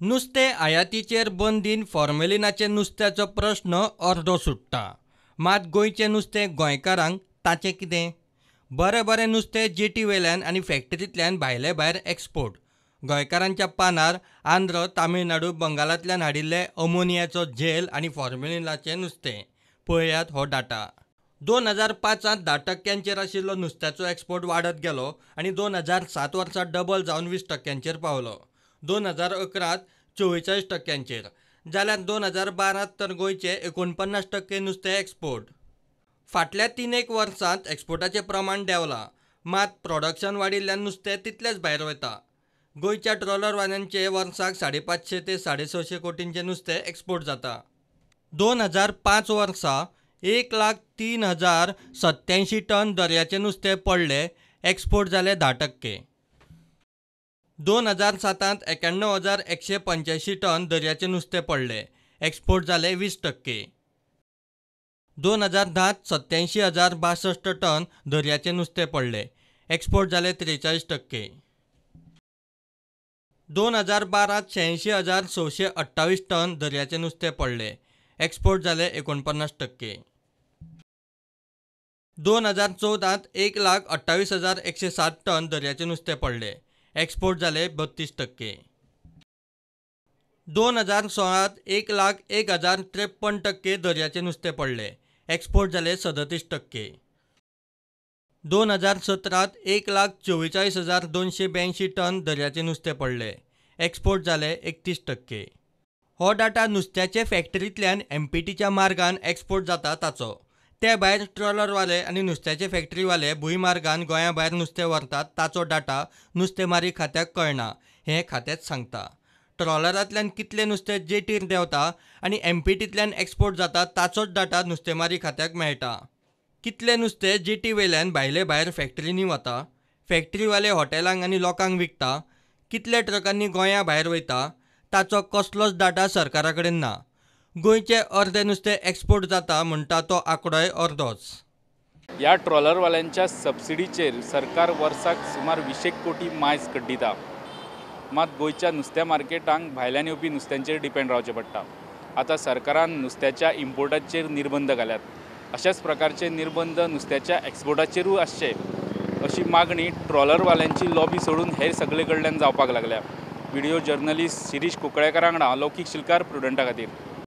नुस्तें आयातीचेर बंदीन फॉर्मेलिनाचे नुस्त्याचो प्रस्न अर्दो सुट्टा. मात गोंयचें नुस्तें गोंयकारांक ताचें कितें? बरें बरें नुस्तें जेटी वेल्यान आनी फॅक्टरींतल्यान भायले भायर एक्सपोर्ट. गोंयकारांच्या पानार आंध्र, तामिळनाडू, बंगालांतल्यान हाडिल्ले अमोनियाचो झेल आनी फॉर्मेलिनाचें नुस्तें. पळयात हो डाटा. 2005 10% आशिल्लो नुस्त्याचो एक्सपोर्ट वाडत गेलो आनी 2007 वर्सा डबल जावन 20% पावलो. 2011 44%, जाल्यार 2012 तर गोंयचे 49% नुस्तें एक्सपोर्ट. फाटल्या 3-1 वर्सांत एक्सपोर्टाचें प्रमाण देंवलां, मात प्रोडक्शन वाडिल्ल्यान नुस्तें तितलेंच भायर वता. गोंयच्या ट्रॉलरवाल्यांचे वर्साक 550 ते 650 कोटींचें नुस्तें एक्सपोर्ट जाता. 2005 वर्सा 1,03,087 टन दर्याचें नुस्तें पडलें, एक्सपोर्ट जालें 10%. 2007 91,185 टन दर्याचें नुस्तें पडलें, एक्सपोर्ट जालें 20%. 2010 87,062 टन दर्याचें नुस्तें पडलें, एक्सपोर्ट जालें 43%. 2012 86,628 टन दर्याचें नुस्तें पडलें, एक्सपोर्ट जालें 49%. 2014 1,28,107 टन दर्याचें नुस्तें पडलें, एक्सपोर्ट जाले 32%. 2016 1,01,053% दर्याचें नुस्तें पडलें, एक्सपोर्ट जाले 37%. 2017 1,44,282 टन दर्याचें नुस्तें पडलें, एक्सपोर्ट जाले 31%. हो डाटा नुस्त्याचे फॅक्टरींतल्यान एमपीटीच्या मार्गान एक्सपोर्ट जाता ताचो. ते भायर ट्रॉलरवाले आनी नुस्त्याचे फॅक्टरीवाले भूंयमार्गान गोंया भायर नुस्तें व्हरतात ताचो डाटा नुस्तेमारी खात्याक कळना हें खातेंच सांगता. ट्रॉलरांतल्यान कितलें नुस्तें जेटीर देंवता आनी एमपीटींतल्यान एक्सपोर्ट जाता ताचोच डाटा नुस्तेमारी खात्याक मेळटा. कितलें नुस्तें जेटी वेल्यान भायले भायर फॅक्टरींनी वता, फॅक्टरीवाले हॉटेलांक आनी लोकांक विकता, कितले ट्रकांनी गोंया भायर वयता ताचो कसलोच डाटा सरकारा कडेन ना. गोंयचें अर्दें नुस्तें एक्सपोर्ट जाता म्हणटा तो आंकडोय अर्दोच. ह्या ट्रॉलरवाल्यांच्या सबसिडीचेर सरकार वर्साक सुमार 20 कोटी मायज कड्डिता. मात गोंयच्या नुस्त्या मार्केटांक भायल्यान येवपी नुस्त्यांचेर डिपेंड रावचें पडटा. आतां सरकारान नुस्त्याच्या इम्पोर्टाचेर निर्बंध घाल्यात. अशाच प्रकारचे निर्बंध नुस्त्याच्या एक्सपोर्टाचेरूय आसचे अशी मागणी ट्रॉलरवाल्यांची लॉबी सोडून हेर सगळे कडल्यान जावपाक लागल्या. व्हिडिओ जर्नलिस्ट शिरीष कुंकळेकर वांगडा लौकीक शिलकार, प्रुडंटा खातीर.